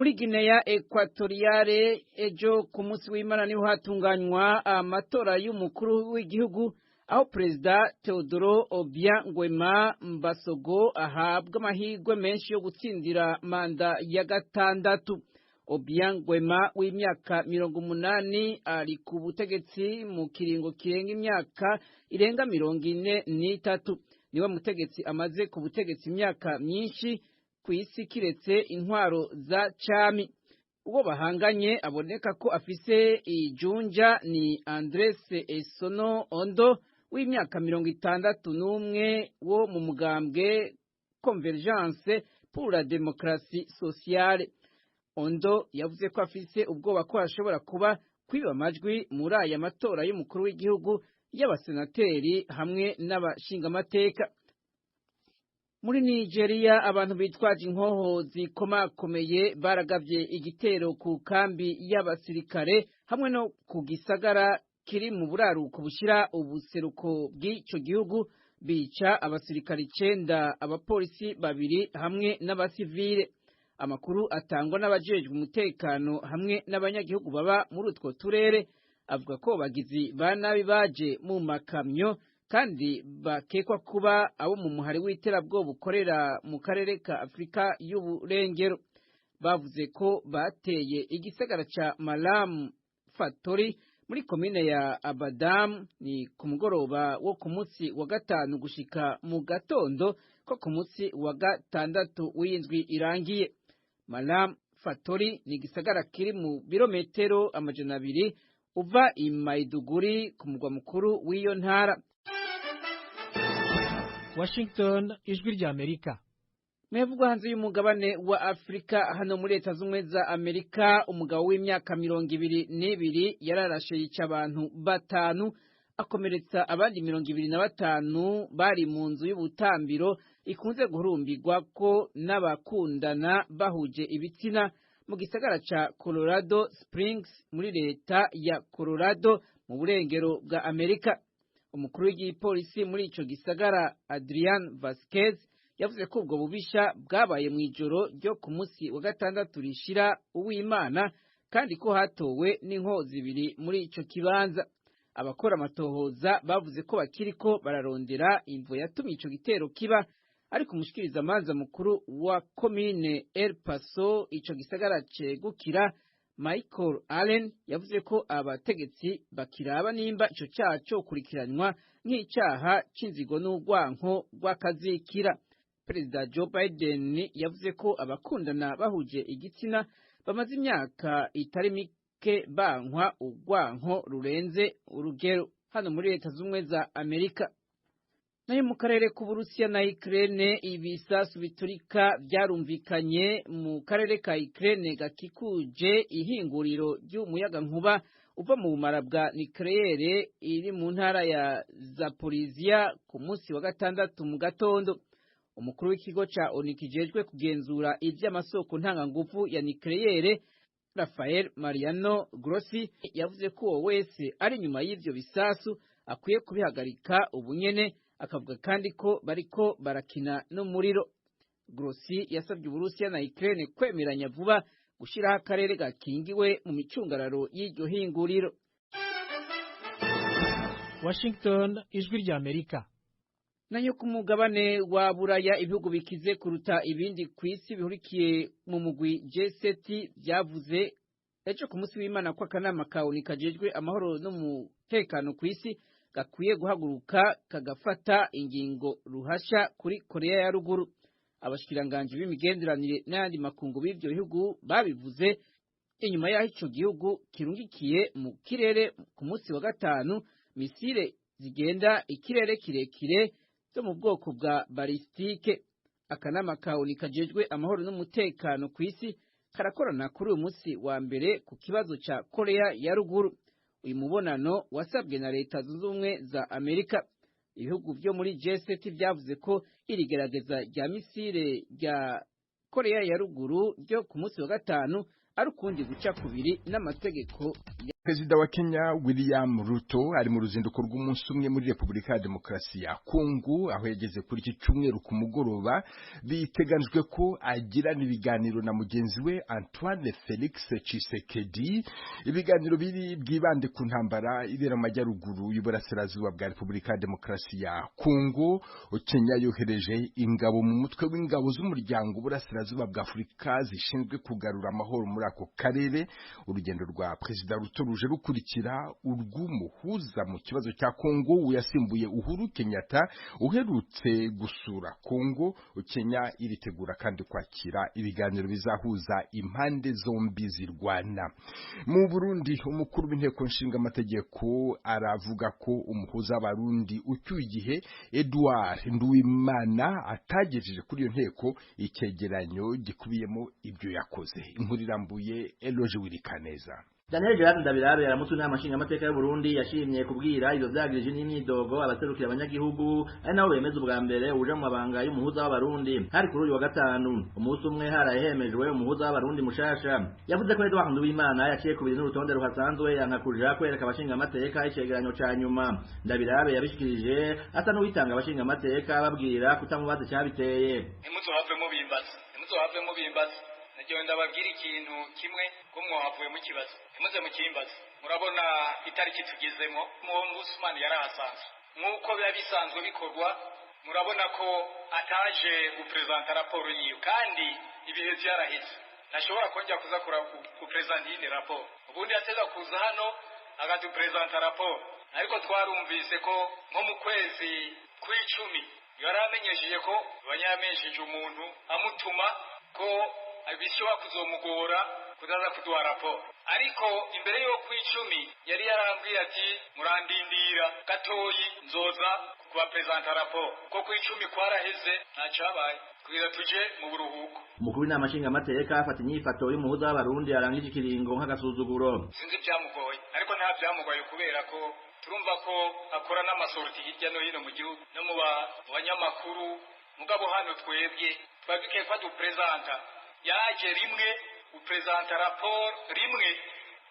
Muri Guinea Equatoriale, ejo ku munsi w'Imana niho hatunganywa amatora y'umukuru w'igihugu, aho Perezida Teodoro Obiang Nguema Mbasogo ahabwa amahirwe menshi yo gutsindira manda ya gatandatu. Obiang Nguema w'imyaka 80 ari ku butegetsi mu kiringo kirenga imyaka irenga 43. Niwe mutegetsi amaze ku butegetsi imyaka myinshi ku isi kiretse intwaro za cami. Uwo bahanganye aboneka ko afise ijunja ni Andres Esono Ondo w'imyaka 61 wo mu mugambwe Convergence pour la démocratie sociale. Ondo yavuze ko afise ubwoba ko hashobora kuba kwiba amajwi muri aya matora y'umukuru w'igihugu, y'abasenateri hamwe n'abashingamateka. Muri Nigeria, abantu bitwaje inkoho zikomakomeye baragavye igitero ku kambi y'abasirikare hamwe no ku gisagara kiri mu buraruko bushira ubuseruko bw'ico gihugu, bica abasirikare icenda, abapolisi babiri hamwe n'abasivile. Amakuru atangwa n'abajejwe umutekano hamwe n'abanyagihugu baba muri utwo turere avuga ko bagizi ba nabi baje mu makamyo kandi bakekwa kuba abo mu muhari w'iterabwoba ukorera mu karere ka Afurika y'Uburengero. Bavuze ko bateye igisagara ca Malam Fatori muri komine ya Abadamu, ni ku mugoroba wo ku munsi wa gatanu gushika mu gatondo ko ku munsi wa gatandatu w'indwi irangiye. Malam Fatori ni igisagara kiri mu birometero 200 uva i Maiduguri, ku mugwa mukuru w'iyo ntara. Washington, Ijwi ry'Amerika. Mwevugwa hanze y'umugabane wa Afurika, hano muri Leta Z'Ubumwe za Amerika, umugabo w'imyaka 22 yararashe yica abantu batanu, akomeretsa abandi 25 bari mu nzu y'ubutambiro ikunze guhurumbirwa ko n'abakundana bahuje ibitsina mu gisagara ca Colorado Springs muri leta ya Colorado mu burengero bwa Amerika. Umukuru w'igipolisi muri ico gisagara, Adrian Vasquez, yavuze ko ubwo bubisha bwabaye mu ijoro ryo ku munsi wa gatandatu rishira Uwimana, kandi ko hatowe n'inkozi zibiri muri ico kibanza. Abakora amatohoza bavuze ko bakiriko bararondera imvo yatumye ico gitero kiba, ariko umushikirizamanza mukuru wa komine El Paso ico gisagara cegukira, Michael Allen, yavuze ko abategetsi bakiraba nimba ico caha cokurikiranwa nk'icaha c'inzigo n'urwanko rw'akazikira. Perezida Joe Biden yavuze ko abakundana bahuje igitsina bamaze imyaka itari mike bankwa urwanko rurenze urugero hano muri Leta Z'Ubumwe za Amerika. Nayo mu karere k'Uburusiya na Ukraine, ibisasu biturika byarumvikanye mu karere ka Ukraine gakikuje ihinguriro ry'umuyagankuba uva mu bumara bwa nucléaire iri mu ntara ya Zaporizhia ku munsi wa gatandatu mu gatondo. Umukuru w'ikigo ca ONU kijejwe kugenzura ivy'amasoko ntanganguvu ya nucléaire, Rafael Mariano Grossi, yavuze ko uwo wese ari inyuma y'ivyo bisasu akwiye kubihagarika ubunyene, akavuga kandi ko bariko barakina n'umuriro. Grossi yasabye Uburusiya na Ukraine kwemeranya vuba gushiraho akarere gakingiwe mu micungararo y'iryo hinguriro. Washington, Ijwi ry'Amerika. Nayo ku mugabane wa Buraya, ibihugu bikize kuruta ibindi ku isi bihurikiye mu mugwi G7 byavuze ejo ku munsi w'Imana ko akanama ka ONU kajejwe amahoro n'umutekano ku isi gakwiye guhaguruka kagafata ingingo ruhasha kuri Korea ya Ruguru. Abashikiranganji b'imigenderanire n'ayandi makungu b'ivyo bihugu babivuze inyuma y'aho ico gihugu kirungikiye mu kirere ku munsi wa gatanu misile zigenda ikirere kirekire zo mu bwoko bwa balisitike. Akanama ka ONU kajejwe amahoro n'umutekano ku isi karakorana kuri uyu munsi wa mbere ku kibazo ca Korea ya Ruguru. Uyu mubonano wasabwe na Leta Zunze Ubumwe za Amerika. Ibihugu vyo muri G7 vyavuze ko iri gerageza rya misile rya Korea ya Ruguru ryo ku munsi wa gatanu ari ukundi guca kubiri n'amategeko. Perezida wa Kenya William Ruto ari mu ruzinduko rw'umunsi umwe muri Repubulika ya Demokarasi ya Kongo, aho yageze kuri iki cyumweru ku mugoroba. Biteganijwe ko agirana ibiganiro na mugenzi we Antoine Felix Tshisekedi, ibiganiro biri bwibande ku ntambara ibera mu majyaruguru y'uburasirazuba bwa Repubulika ya Demokarasi ya Kongo. Kenya yohereje ingabo mu mutwe w'ingabo z'umuryango uburasirazuba bwa Afurika zishinzwe kugarura amahoro muri ako karere. Urugendo rwa Perezida Ruto ruje rukurikira urw'umuhuza mu kibazo cya Kongo yasimbuye Uhuru Kenyatta uherutse gusura Kongo. Kenya iritegura kandi kwakira ibiganiro bizahuza impande zombi zirwana. Mu Burundi, umukuru w'inteko nshinga amategeko aravuga ko umuhuza w'Abarundi ucyuye igihe Edouard Nduwimana atagejeje kuri iyo nteko icyegeranyo gikubiyemo ibyo yakoze. Inkuru irambuye, Eloge Wirikaneza. Daniel Gerard Ndabirabe yaramutse inama nshingamateka y'u Burundi yashimye kubwira ivyo vyagirije n'imyidogo abaserukira abanyagihugu, ari nabo bemeza ubwa mbere uja mu mabanga y'umuhuza w'Abarundi. Hari kuri uyu wa gatanu, umunsi umwe harahemejwe umuhuza w'Abarundi mushasha. Yavuze ko Edouard Nduwimana yaciye kubiri n'urutonde ruhasanzwe, yanka kuja kwereka abashingamateka icegeranyo ca nyuma. Ndabirabe yabishikirije asa n'uwitanga abashingamateka, babwira kutamubaza icabiteye. Ntimuzohave mubimbaza, ntimuzohave mubimbaza. Nagiye ndababwira ikintu kimwe ko mwahavuye mu kibazo, ntimuze mukimbaze. Murabona itariki tugezemo, Musumani yarahasanzwe nk'uko biba bisanzwe bikorwa. Murabona ko ataje guperezanta raporo yiwe, kandi ibihe byaraheze, ntashobora kongera kuza guperezanta iyindi raporo. Ubundi yateza kuza hano akaduperezanta raporo, ariko twarumvise ko nko mu kwezi kw'icumi yari amenyesheje ko banyamenyesheje umuntu amutuma ko bishobora kuzomugora kuzaza kuduha raporo. Ariko imbere yo kw'icumi yari yarambwiye ati: "Murandindira gatoyi, nzoza kubaperezanta raporo." Ko kw'icumi kwaraheze, ntacyabaye kugeza tuje mu buruhuko. Umukuru w'inama nshingamateka afata inyifato y'umuhuza w'Abarundi arangije ikiringo nk'agasuzuguro. Sinzi ibyamugoye, ariko nta byamugoye, kubera ko turumva ko akora n'amasorti hirya no hino mu gihugu no mu banyamakuru. Mugabo hano twebwe twari dukwiye ko aduperezanta. Yaje rimwe guperezanta raporo rimwe,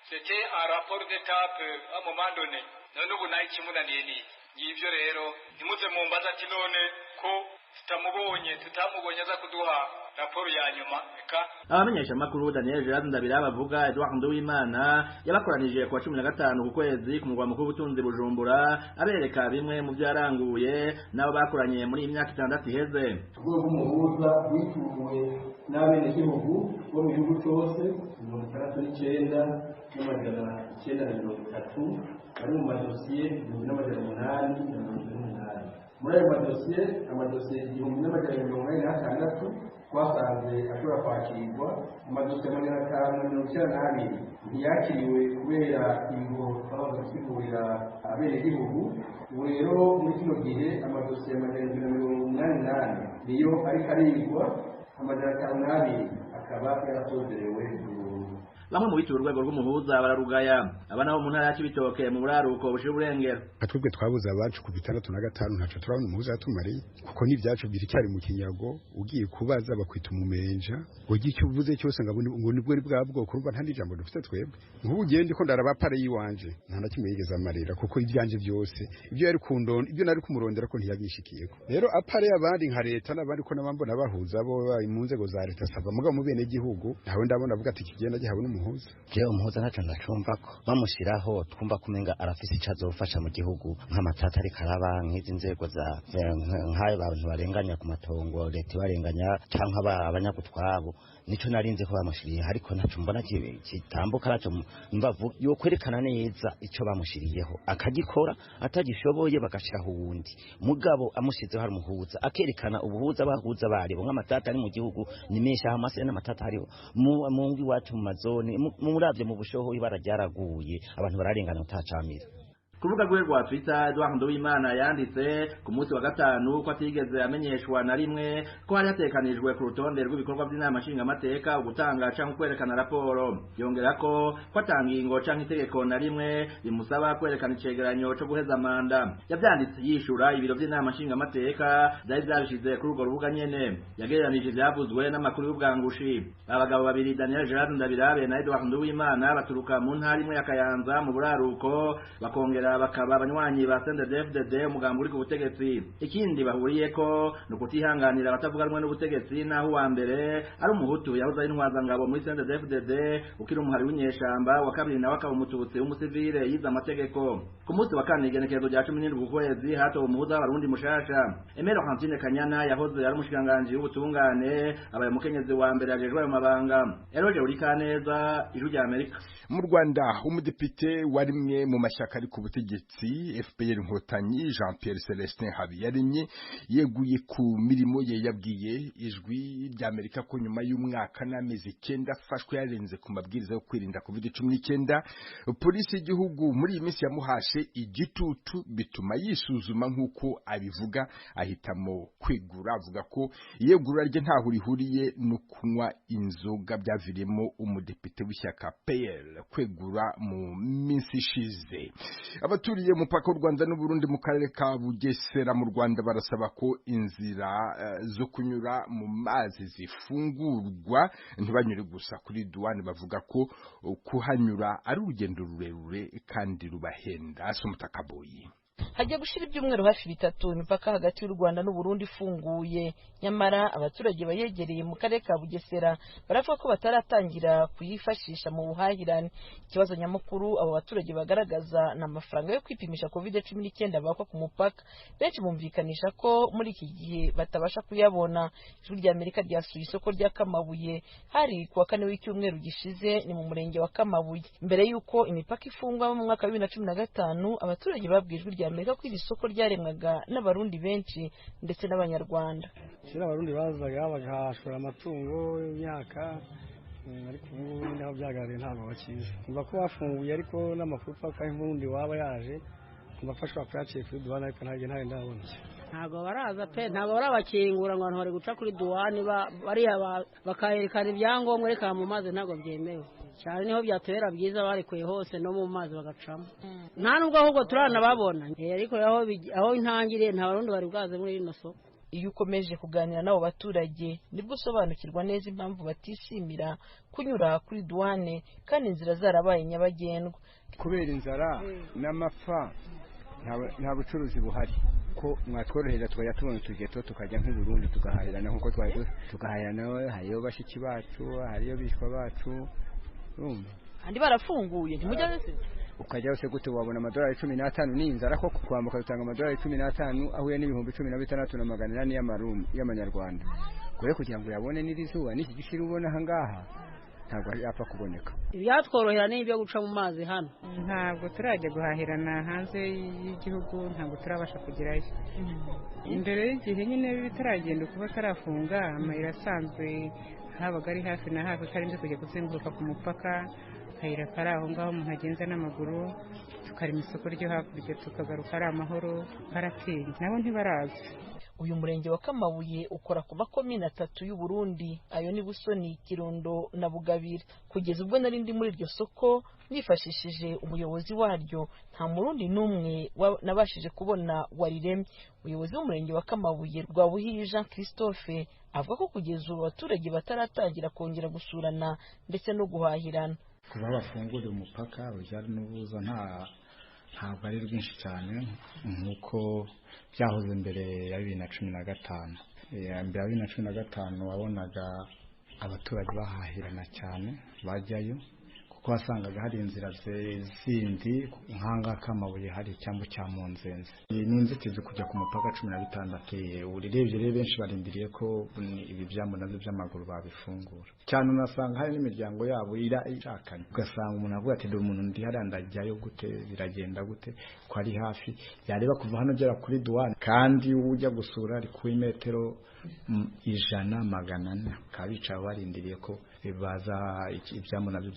c'était un rapport d'étape à un moment donné. None ubu nayo ikimunaniye ni ngibyo. Rero ntimuze mumbaza ati none ko tutamubonye, tutamubonye aza kuduha raporo ya nyuma, reka. Abamenyesha makuru Daniel Gerard Ndabiraba avuga Edouard Nduwimana yabakoranije kuwa 15 ku kwezi ku murwa mukuru w'ubutunzi Bujumbura, abereka bimwe mu byaranguye nabo bakoranye muri iyi myaka 6 iheze. Urwego rw'umuhuza wituwe n'abenegihugu bo mu gihugu cyose 69,930 bari mu madosiye 1848. Muri ayo madosiye, amadosiye 1286 twasanze ashobora kwakirwa. Amadosiye 592 ntiyakiriwe kubera ingo twabanza gusigurira abenegihugu. Ubu rero muri kino gihe amadosiye 784 niyo ariko arigwa, 502 akaba yarasozerewe burundu. Bamwe mu bituye urwego rw'umuhuza bararugaya. Aba nabo mu ntara ya Cibitoke mu buraruko bushira uburengero. Twebwe twabuze abacu ku 65, ntaco turabona umuhuza yatumariye, kuko n'ibyacu biracyari mu kinyago. Ugiye kubaza bakwita umumenja, ugiye icyo uvuze cyose ngo nibwo ari bwa bwoko. Urumva nta n'ijambo dufite twebwe. Nk'ubu ugiye ndiko ndaraba pare yiwanje, nta na kimwe yigeze amarira, kuko ibyanje byose ibyo yari kundonda, ibyo nari kumurondera ko ntiyabishikiyeko. Rero apare abandi nka leta n'abandi ko nabambona bahuza bo mu nzego za leta sava, mugabo mu bene gihugu ntawe ndabona avuga ati kigenda gihabona umuhuza. Jewe umuhuza ntaco ndacumva ko bamushiraho, twumva kumenga arafise ico azofasha mu gihugu, nk'amatata ariko araba nk'izi nzego za nk'ayo bantu barenganya ku matongo, leta ibarenganya canke abanyagutwabo. Nico narinze ko bamushiriye, ariko ntaco mbona kitambuka, ntaco mbavu yokwerekana neza ico bamushiriyeho akagikora. Atagishoboye bagashiraho uwundi. Mugabo amushizeho hari umuhuza akerekana ubuhuza bahuza baribo, nk'amatata ari mu gihugu ni menshi, aho amase n'amatata hariho mu ngo iwacu mu mazone, muravye mu bushoho ibara ryaraguye, abantu bararengana utacamira. Ku rubuga rwe rwa Twitter, Edouard Nduwimana yanditse ku munsi wa gatanu ko atigeze amenyeshwa na rimwe ko hari hatekanijwe ku rutonde rw'ibikorwa by'inama nshingamateka ugutanga canke kwerekana raporo. Yongera ko ata ngingo canke itegeko na rimwe rimusaba kwerekana icegeranyo co guheza manda. Yavyanditse yishura ibiro vy'inama nshingamateka vyari vyabishize kuri urwo rubuga nyene. Yagereranije ivyavuzwe n'amakuru y'ubwangushi. Abagabo babiri, Daniel Gerard Ndabirabe na Edouard Nduwimana, baturuka mu ntara imwe ya Kayanza mu buraruko, bakongera bakaba abanywanyi ba CNDD-FDD, umugambi uri ku butegetsi. Ikindi bahuriyeko ni ukutihanganira abatavuga rumwe n'ubutegetsi, naho uwa mbere ari umuhutu yahoze ari intwazangabo muri CNDD-FDD ukiri umuhari w'inyeshamba, wa kabiri nawe akaba umututsi w'umusivile yize amategeko. Ku munsi wa kane, igenekerezo rya 17 ukwezi, hatowe umuhuza w'abarundi mushasha. Aimée Laurentine Kanyana yahoze ari umushikiranganji w'ubutungane abaye umukenyezi wa mbere ajejwe ayo mabanga. Eroje Urikaneza, Ijwi rya Amerika. Mu Rwanda, umudepite warimwe mu mashyaka ari ku butegetsi FPR Inkotanyi, Jean Pierre Celestin Habiyaremye, yeguye ku mirimo ye. Yabwiye Ijwi rya Amerika ko nyuma y'umwaka n'amezi 9 afashwe yarenze ku mabwiriza yo kwirinda COVID-19, polisi y'igihugu muri iyi minsi yamuhashe igitutu bituma yisuzuma, nk'uko abivuga, ahitamo kwegura. Avuga ko iyegura rye ntaho rihuriye no kunywa inzoga byaviriyemo umudepite w'ishyaka PL kwegura mu minsi ishize. Abaturiye umupaka w'u Rwanda n'Uburundi mu karere ka Bugesera mu Rwanda barasaba ko inzira zo kunyura mu mazi zifungurwa, ntibanyure gusa kuri duwane. Bavuga ko kuhanyura ari urugendo rurerure kandi rubahenda. Asumutakaboyi. Hajya gushira ibyumweru hafi 3 imipaka hagati y'u Rwanda n'u Burundi ifunguye, nyamara abaturage bayegereye mu karere ka Bugesera baravuga ko bataratangira kuyifashisha mu buhahirane. Ikibazo nyamukuru abo baturage bagaragaza ni amafaranga yo kwipimisha COVID-19 bakwa ku mupaka. Benshi bumvikanisha ko muri iki gihe batabasha kuyabona. Ijwi rya Amerika ryasuye isoko rya Kamabuye hari kuwa kane w'icyumweru gishize, ni mu murenge wa Kamabuye. Mbere y'uko imipaka ifungwa mu mwaka wa 2015, abaturage babwiye Ijwi rya Amerika ko iri soko ryaremwaga n'abarundi benshi ndetse n'abanyarwanda. Kera abarundi bazaga bagahashora amatungo, imyaka, ariko ubu ngubu niho byagaragaye ntabwo bakiza. Kumva ko bafunguye, ariko n'amakuru paka y'umurundi waba yaje kumva ko ashobora kuyaciye kuri duwane, ariko ntabwo ntayo ndabona. Ntabwo baraza pe, ntabwo barabakingura ngo abantu bari guca kuri duwane, bariya bakayerekana ibyangombwa, reka mu mazi ntabwo byemewe cyane. Niho byatubera byiza barekuye hose no mu mazi bagacamo, nta nubwo ahubwo turanababona, ariko aho intangiriye nta barundi bari bwaze muri rino soko. Iyo ukomeje kuganira n'abo baturage nibwo usobanukirwa neza impamvu batishimira kunyura kuri duwane kandi inzira zarabaye nyabagendwa. Kubera inzara n'amapfa nta bucuruzi buhari, ko mwatworohereza tukajya tubona utugeto tukajya nk'i Burundi tugahahirana nk'uko twari tugahahirana. Hariyo bashiki bacu, hariyo bishwa bacu. Kandi barafunguye ntimujya se? Ukajya hose gute wabona amadolari 15 n'inzara ko kwambuka dutanga amadolari 15 ahuye n'16,800 y'amanyarwanda kure kugira ngo uyabone n'iri zuba n'iki gishira ubona aha ngaha ntabwo yapfa kuboneka. Ibyatworohera ni ibyo guca mu mazi hano. Ntabwo turajya guhahirana hanze y'igihugu, ntabwo turabasha kugerayo. Imbere y'igihe nyine bitaragenda kuba atarafunga amayira asanzwe habaga ari hafi na hafi, utarinze kujya kuzenguruka ku mupaka, akayira kari aho ngaho umuntu agenza n'amaguru, tukarema isoko ryo hakurya tukagaruka ari amahoro. Baratinya nabo ntibaraza. Uyu murenge wa Kamabuye ukora ku makomine 3 y'u Burundi, ayo ni Busoni, Kirundo na Bugabira. Kugeza ubwo nari ndi muri iryo soko nifashishije umuyobozi waryo, nta murundi n'umwe nabashije kubona wariremye. Umuyobozi w'umurenge wa Kamabuye, Rwabuhiri Jean Christophe, avuga ko kugeza ubu abaturage bataratangira kongera gusurana ndetse no guhahirana. Kuva bafungura umupaka urujya n'uruza ntabwo ari rwinshi cyane nk'uko byahoze mbere ya 2015. Mbere ya 2015 wabonaga abaturage bahahirana cyane bajyayo, kuko wasangaga hari inzira zindi nk'ahangaha Kamabuye hari icyambu cya Munzenze. Ni inzitizi kujya ku mupaka 16. Urebye rero benshi barindiriye ko ibi byambu nabyo by'amaguru babifungura cyane, unasanga hari n'imiryango yabo irashakanye, ugasanga umuntu avuga ati dore umuntu ndi hariya ndajyayo gute, biragenda gute ko ari hafi, yareba kuva hano ugera kuri duwane, kandi ujya gusura ari ku metero 100 400, bakaba bicaye barindiriye ko baza ibyambu nabyo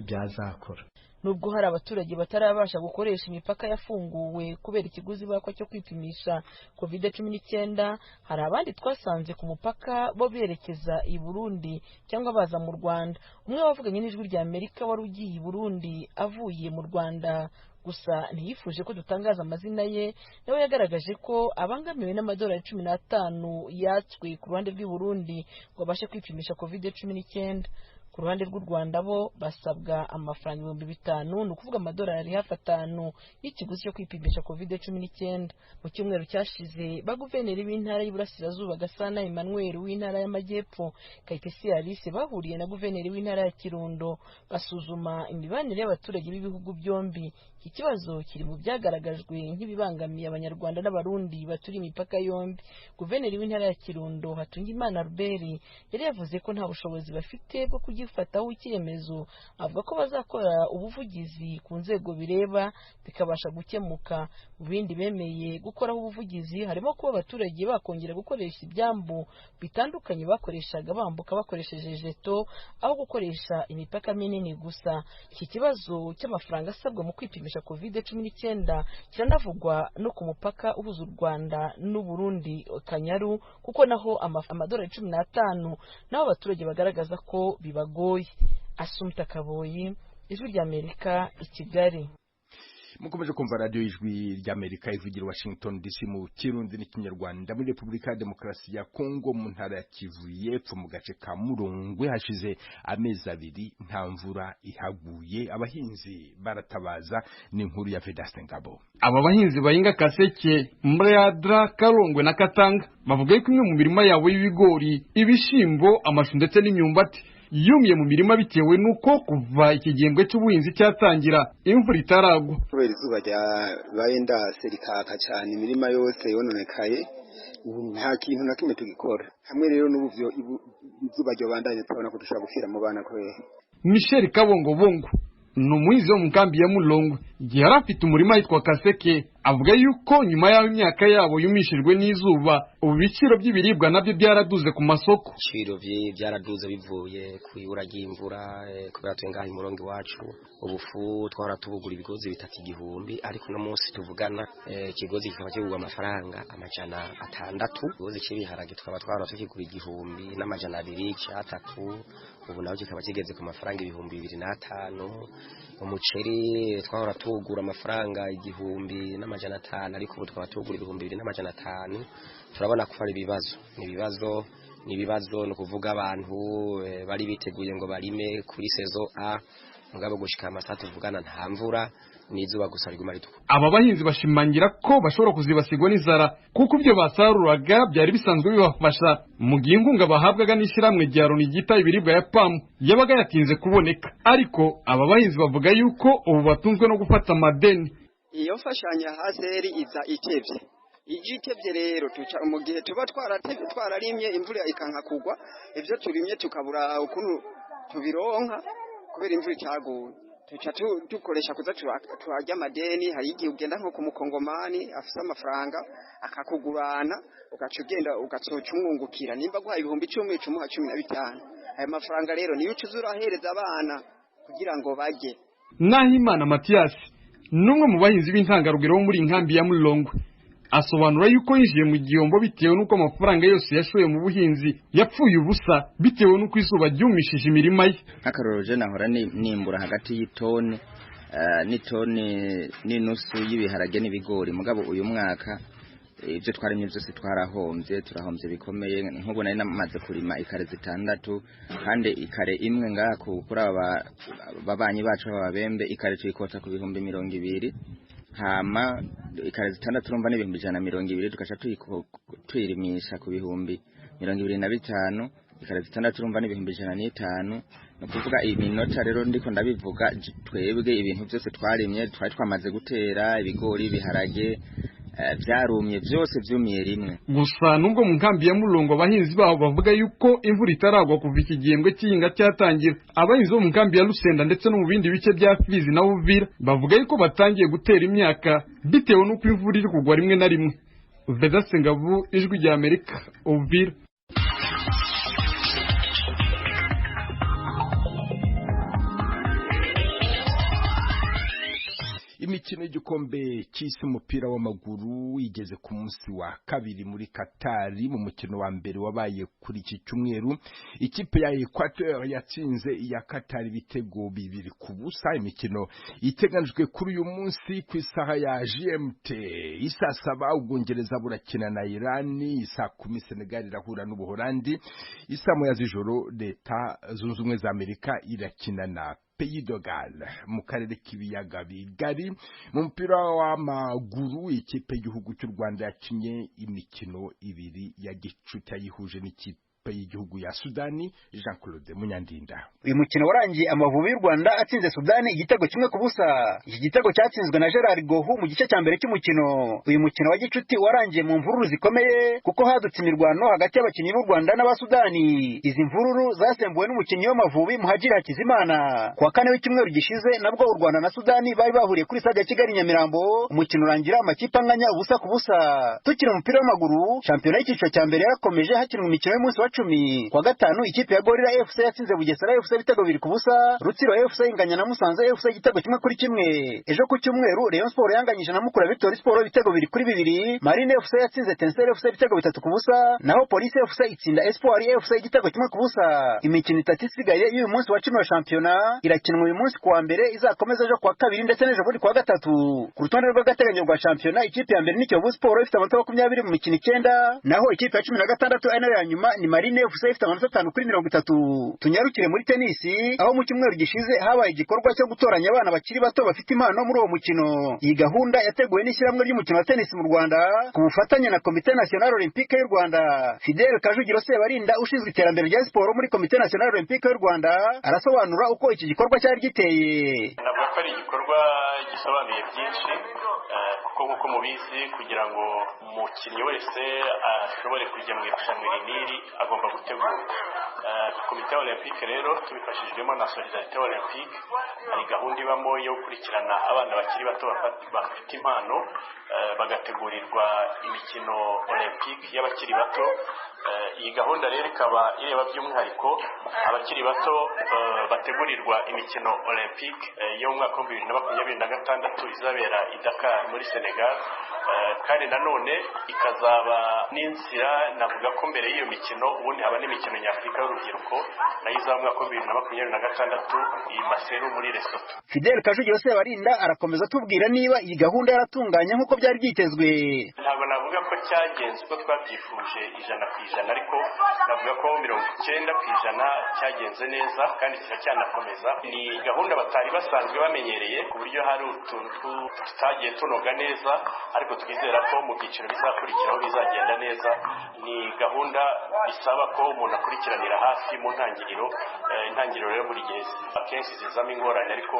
byazakora. Nubwo hari abaturage batarabasha gukoresha imipaka yafunguwe kubera ikiguzi bakwa cyo kwipimisha COVID-19, hari abandi twasanze ku mupaka bo berekeza i Burundi cyangwa baza mu Rwanda. Umwe wavuganye n'Ijwi rya Amerika wari ugiye i Burundi avuye mu Rwanda, gusa ntiyifuje ko dutangaza amazina ye, nawe yagaragaje ko abangamiwe n'amadolari 15 yatswe ku ruhande rw'i Burundi ngo abashe kwipimisha COVID-19. Ku ruhande rw'u Rwanda bo basabwa amafaranga 5,000, ni ukuvuga amadolari hafi 5 y'ikiguzi cyo kwipimisha COVID-19. Mu cyumweru cyashize baguverineri b'intara y'Iburasirazuba Gasana Emmanuel, w'intara y'Amajyepfo Kayitesi Alice bahuriye na guverineri w'intara ya Kirundo basuzuma imibanire y'abaturage b'ibihugu byombi. Iki kibazo kiri mu byagaragajwe nk'ibibangamiye Abanyarwanda n'Abarundi baturiye imipaka yombi. Guverineri w'intara ya Kirundo Hatungimana Albert yari yavuze ko nta bushobozi bafite bwo kugifataho icyemezo, avuga ko bazakora ubuvugizi ku nzego bireba bikabasha gukemuka. Mu bindi bemeye gukoraho ubuvugizi harimo kuba abaturage bakongera gukoresha ibyambu bitandukanye bakoreshaga bambuka bakoresheje jeto, aho gukoresha imipaka minini gusa. Iki kibazo cy'amafaranga asabwa mu kwipimisha COVID-19 kiranavugwa no ku mupaka uhuza u Rwanda n'u Burundi Kanyaru, kuko naho amadolari 15 naho abaturage bagaragaza ko bibagoye. Asumta Kaboyi, Ijwi rya Amerika, i Kigali. Mukomeje kumva radio Ijwi ry'Amerika ivugira Washington DC mu Kirundi n'ikinyarwanda. Muri Republika ya Demokarasi ya Kongo mu ntara ya Kivu y'Epfo mu gace ka Murongwe hashize amezi 2 nta mvura ihaguye, abahinzi baratabaza. Ni inkuru ya Vedaste Ngabo. Aba bahinzi bahinga Kaseke, Mbreyadra, Karongwe na Katanga bavuga ko imwe mu mirima yabo y'ibigori, ibishimbo, amashu ndetse n'imyumbati yumiye mu mirima bitewe nuko kuva iki gihembwe cy'ubuhinzi cyatangira imvura itaragwa. Kubera izuba ryabaye ndase rikaka cyane, imirima yose yononekaye, ubu nta kintu na kimwe tugikora. Hamwe rero n'ubu izuba ryobandanye turabona ko dushobora gupfira mu bana kubera. Michel Kabongobongo ni umuhinzi wo mu nkambi ya Mulongwe, igihe yari afite umurima yitwa Kaseke, avuga yuko nyuma y'aho imyaka yabo yumishijwe n'izuba, ubu ibiciro by'ibiribwa nabyo byaraduze ku masoko. Ibiciro byaraduze bivuye ku ibura ry'imvura, kubera twe ngaha Murongo iwacu ubufu twahora tubugura ibigozi 3 igihumbi, ariko no munsi tuvugana ikigozi kikaba kigurwa amafaranga 600. Ikigozi cy'ibiharage tukaba twahora tukigura 1200 3, ubu naho kikaba kigeze ku mafaranga 2005. Umuceri twahora tugura amafaranga 1500, ariko ubu tukaba tugura 2500. Turabona ko ari ibibazo, ni ibibazo no kuvuga abantu bari biteguye ngo barime kuri saison A, mugabo gushika amasaha tuvugana nta mvura, n'izuba gusa riguma ritukura. Aba bahinzi bashimangira ko bashobora kuzibasigwa n'inzara kuko ibyo basaruraga byari bisanzwe bibafasha mu gihe inkunga bahabwaga n'ishyirahamwe rya Loni ryita ibiribwa ya PAM yabaga yatinze kuboneka. Ariko aba bahinzi bavuga yuko ubu batunzwe no gufata amadeni. Iyo mfashanyo haseri iza itevye, ije itevye rero tuca mu gihe tuba twararimye imvura ikanka kugwa, ibyo turimye tukabura ukuntu tubironka kubera imvura itaguye, tuca dukoresha kuza turarya amadeni. Hari igihe ugenda nko ku mukongomani afise amafaranga akakugurana, ugaca ugenda ugacoca umwungukira, nimba guhaye 10,000 ucumuha 15. Ayo mafaranga rero niyo uca urahereza abana kugira ngo barye. Nahimana Mathias numwe mu bahinzi b'intangarugero bo muri inkambi ya Mulongwe asobanura yuko yinjiye mu gihombo bitewe n'uko amafaranga yose yashoye mu buhinzi yapfuye ubusa bitewe n'uko izuba ryumishije imirima ye. Nk'akarorero je nahora nimbura hagati y'itone n'itone n'inusu y'ibiharage n'ibigori, mugabo uyu mwaka ibyo twarimye byose twarahombye, turahombye bikomeye. Nk'ubu nari namaze kurima ikare 6, kandi ikare imwe ngaha kuri aba babanyi bacu b'ababembe ikare tuyikota ku 20,000, hama ikare 6 urumva ni 120,000, tukaca tuyirimisha ku 25,000, ikare 6 urumva ni 105,000. No kuvuga iminota rero ndiko ndabivuga, twebwe ibintu byose twarimye twari twamaze gutera ibigori, ibiharage byarumye byose byumiye rimwe. Gusa nubwo mu nkambi ya Mulongo abahinzi baho bavuga yuko imvura itaragwa kuva iki gihembwe cy'ihinga cyatangira, abahinzi bo mu nkambi ya Rusenda ndetse no mu bindi bice bya Fizi na Uvira bavuga yuko batangiye gutera imyaka bitewe n'uko imvura iri kugwa rimwe na rimwe. Vedaste Ngabo, Ijwi rya Amerika, Uvira. Imikino y'igikombe cy'isi umupira w'amaguru igeze ku munsi wa kabiri muri Katari. Mu mukino wa mbere wabaye kuri iki cyumweru, ikipe ya Equateur yatsinze iya Katari ibitego 2-0. Imikino iteganijwe kuri uyu munsi ku isaha ya GMT isaa 7 Ubwongereza burakina na Irani, isaa 10 Senegal irahura n'Ubuholandi, isaa 1 z'ijoro Leta Zunze Ubumwe za Amerika irakina na Pays de Galles. Mu karere k'ibiyaga bigari mu mupira w'amaguru, ikipe y'igihugu cy'u Rwanda yakinye imikino 2 ya gicuti yihuje n'ikipe y'igihugu ya Sudani. Jean Claude Munyandinda. Uyu mukino warangiye Amavubi y'u Rwanda atsinze Sudani igitego 1-0. Iki gitego cyatsinzwe na Gerard Gohu mu gice cya mbere cy'umukino. Uyu mukino wa gicuti warangiye mu mvururu zikomeye kuko hadutse imirwano hagati y'abakinnyi b'u Rwanda n'Abasudani. Izi mvururu zasembuwe n'umukinnyi w'Amavubi Muhajiri Hakizimana. Ku wa kane w'icyumweru gishize nabwo u Rwanda na Sudani bari bahuriye kuri stade ya Kigali Nyamirambo, umukino urangira amakipe anganya 0-0. Tukiri umupira w'amaguru, shampiyona y'icyiciro cya mbere yarakomeje hakinwa imikino y'umunsi wa 10. Kwa gatanu ikipe ya Gorilla FC yatsinze Bugesera FC ibitego 2-0, Rutsiro FC inganya na Musanze FC igitego 1-1. Ejo ku cyumweru Rayon Sport yanganyije na Mukura Victory Sport ibitego 2-2, Marine FC yatsinze Etincelle FC ibitego 3-0, naho Police FC itsinda Espoir FC igitego 1-0. Imikino itatu isigaye y'uyu munsi wa 10 wa shampiyona irakinwa uyu munsi kuwa mbere, izakomeza ejo kuwa kabiri ndetse n'ejo bundi kuwa gatatu. Ku rutonde rw'agateganyo rwa shampiyona ikipe ya mbere ni Kiyovu Sport ifite amanota 20 mu mikino 9, naho ikipe ya 16 ari nayo ya nyuma ni Marine FC ifite amanota 5 kuri 30. Tunyarukire muri tenisi aho mu cyumweru gishize habaye igikorwa cyo gutoranya abana bakiri bato bafite impano muri uwo mukino. Iyi gahunda yateguwe n'ishyirahamwe ry'umukino wa tenisi mu Rwanda ku bufatanye na Komite National Olympique y'u Rwanda. Fidel Kajugiro Sebarinda ushinzwe iterambere rya siporo muri Komite National Olympique y'u Rwanda arasobanura uko iki gikorwa cyari giteye. Navuga ko ari igikorwa gisobanuye byinshi kuko nk'uko mubizi kugira ngo umukinnyi wese ashobore kujya mu irushanwa iri n'iri agomba gutegurwa. Komite Olympique rero tubifashijwemo na Solidarité Olympique hari gahunda ibamo yo gukurikirana abana bakiri bato bafite impano, bagategurirwa imikino Olympique y'abakiri bato. Iyi gahunda rero ikaba ireba by'umwihariko abakiri bato bategurirwa imikino Olympique yo mu mwaka wa 2026 izabera i Dakar muri Senegal, kandi nanone ikazaba n'inzira navuga ko mbere y'iyo mikino ubundi haba n'imikino nyafurika y'urubyiruko nayo izaba mu mwaka wa 2026 i Maseru muri Lesotho. Fidel Kajugiro Sebarinda arakomeza atubwira niba iyi gahunda yaratunganye nk'uko byari byitezwe. Ntabwo navuga ko cyagenze uko twabyifuje 100%, ariko navuga ko 90% cyagenze neza kandi kiracyanakomeza. Ni gahunda batari basanzwe bamenyereye ku buryo hari utuntu tutagiye tunoga neza, ariko twizera ko mu byiciro bizakurikiraho bizagenda neza. Ni gahunda isaba ko umuntu akurikiranira hafi mu ntangiriro. Intangiriro rero buri gihe akenshi zizamo ingorane, ariko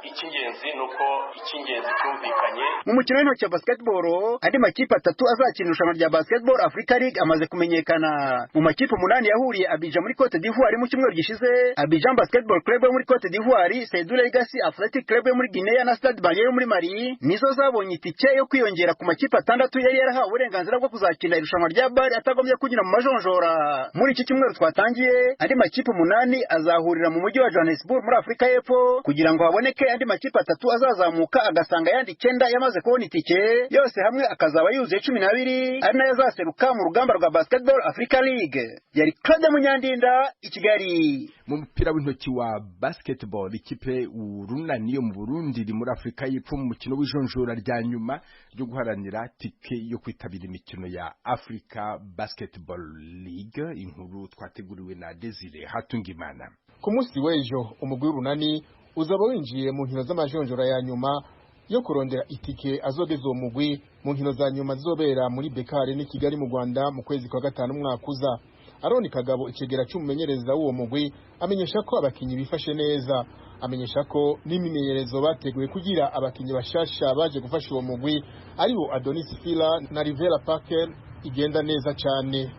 icy'ingenzi ni uko icy'ingenzi cyumvikanye. Mu mukino w'intoki wa basketball, andi makipe 3 azakina irushanwa rya Basketball Africa League amaze kumenyekana. Mu makipe 8 yahuriye Abidjan muri Cote d'Ivoire mu cyumweru gishize, Abidjan Basketball Club yo muri Cote d'Ivoire, Seydou Legacy Athletic Club yo muri Guinea na Stade Malien yo muri Mali nizo zabonye itike yo kwiyongera ku makipe 6 yari yarahawe uburenganzira bwo kuzakina irushanwa rya BAL atagombye kunyura mu majonjora. Muri iki cyumweru twatangiye, andi makipe 8 azahurira mu mujyi wa Johannesburg muri Afrika y'Epfo kugira ngo haboneke andi makipe 3 azazamuka agasanga ayandi 9 yamaze kubona itike, yose hamwe akazaba yuzuye 12 ari nayo azaseruka mu rugamba rwa Basketball Africa League. Yari Claude Munyandinda i Kigali. Mu mupira w'intoki wa basketball, ikipe Urunani yo mu Burundi iri muri Afrika y'Epfo mu mukino w'ijonjora rya nyuma ryo guharanira tike yo kwitabira imikino ya Africa Basketball League. Inkuru twateguriwe na Desire Hatungimana. Ku munsi w'ejo umugwi w'Urunani uzaba winjiye mu nkino z'amajonjora ya nyuma yo kurondera itike azogeza uwo mugwi mu nkino za nyuma zizobera muri Bekare n'i Kigali mu Rwanda mu kwezi kwa gatanu umwaka uza. Aroni Kagabo icegera cy'umumenyereza w'uwo mugwi amenyesha ko abakinyi bifashe neza, amenyesha ko n'imimenyerezo bateguye kugira abakinyi bashasha baje gufasha uwo mugwi aribo Adonis Fila na Rivera Parker igenda neza cyane.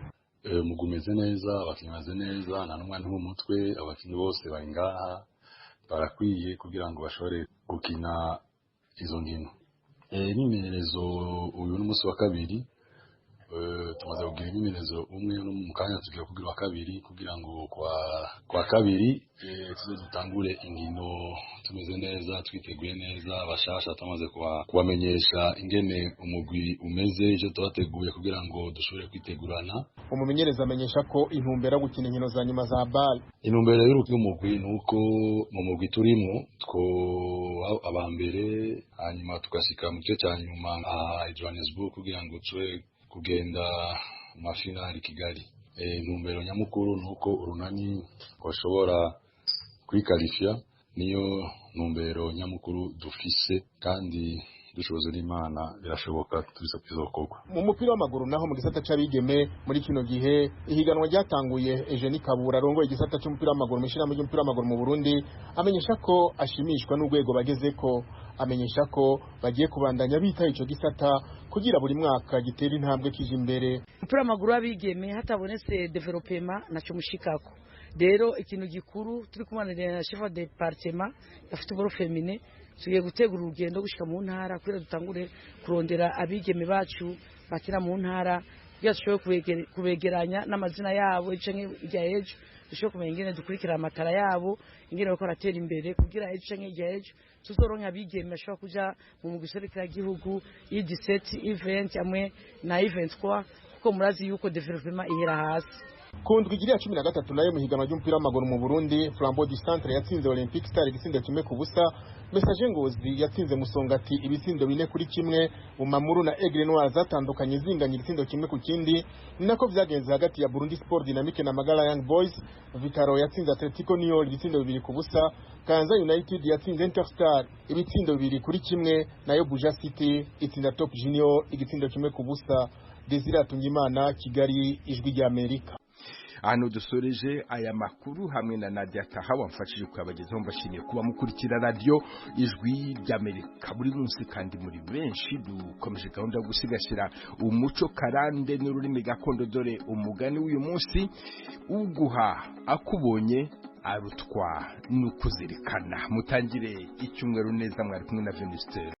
Umugwi umeze neza, abakinyi bameze neza, nta n'umwe mu mutwe, abakinyi bose bari ngaha barakwiye kugira ngo bashobore gukina izo nkino. Imyimenyerezo uyu n'umunsi wa kabiri, Tumaze kugira imyimenyerezo umwe, no mu kanya tugiye kugira wa kabiri, kugira ngo kwa kabiri tuze dutangure inkino tumeze neza, twiteguye neza. Abashasha tumaze kubamenyesha ingene umugwi umeze, icyo tubateguye kugira ngo dushobore kwitegurana. Umumenyereza amenyesha ko intumbero yo gukina inkino za nyuma za BAL. Intumbero y'umugwi ni uko mu mugwi turimo two aba mbere, hanyuma tugashika mu gice cya nyuma aha Johannesburg kugira ngo tube kugenda mu mafinali Kigali. Intumbero nyamukuru ni uko Urunani rwashobora kwikarishya, niyo ntumbero nyamukuru dufise, kandi dushoboze n'Imana birashoboka tuza bizokorwa. Mu mupira w'amaguru naho, mu gisata c'abigeme, muri kino gihe ihiganwa ryatanguye. Eugenie Kabura arongoye igisata c'umupira w'amaguru mu ishirahamwe ry'umupira w'amaguru mu Burundi amenyesha ko ashimishwa n'urwego bagezeko. Amenyesha ko bagiye kubandanya bitaho ico gisata kugira buri mwaka gitera intambwe kije imbere. Umupira w'amaguru w'abigeme hatabonetse développement naco mushikako. Rero ikintu gikuru turi kumwe na chef de département ya football féminin, tugiye gutegura urugendo gushika mu ntara kugira dutangure kurondera abigeme bacu bakina mu ntara, kugira dushobore kubegeranya n'amazina yabo canke irya ejo dushobore kumenya ingene dukurikira amatara yabo, ingene bariko baratera imbere, kugira ejo canke irya ejo tuzoronka abigeme bashobora kuja mu mugwi serukiragihugu U17, U20 hamwe na U23, kuko murazi yuko développement ihera hasi. Ku ndwi igira 13 nayo mu higanwa ry'umupira w'amaguru mu Burundi, Flambeau du Centre yatsinze Olympic Star igitsindo 1-0. Messager Ngozi yatsinze Musongati ibitsindo 4-1. Bumamuru na Aigle Noir zatandukanye zinganya igitsindo 1-1. Ni nako vyagenze hagati ya Burundi Sport Dynamique na Magala Young Boys. Vital'O yatsinze Atletico Niol ibitsindo 2-0. Kayanza United yatsinze Interstar ibitsindo 2-1, nayo Buja City itsinda Top Junior igitsindo 1-0. Desire Atungimana, Kigali, Ijwi rya Amerika. Hano dusoreje aya makuru hamwe na Nadia Taha wamfashije kuyabagezaho. Mbashimiye kuba mukurikira radiyo Ijwi ry'Amerika buri munsi kandi muri benshi. Dukomeje gahunda yo gusigasira umuco karande n'ururimi gakondo. Dore umugani w'uyu munsi: uguha akubonye arutwa n'ukuzirikana. Mutangire icyumweru neza. Mwari kumwe na Venuste.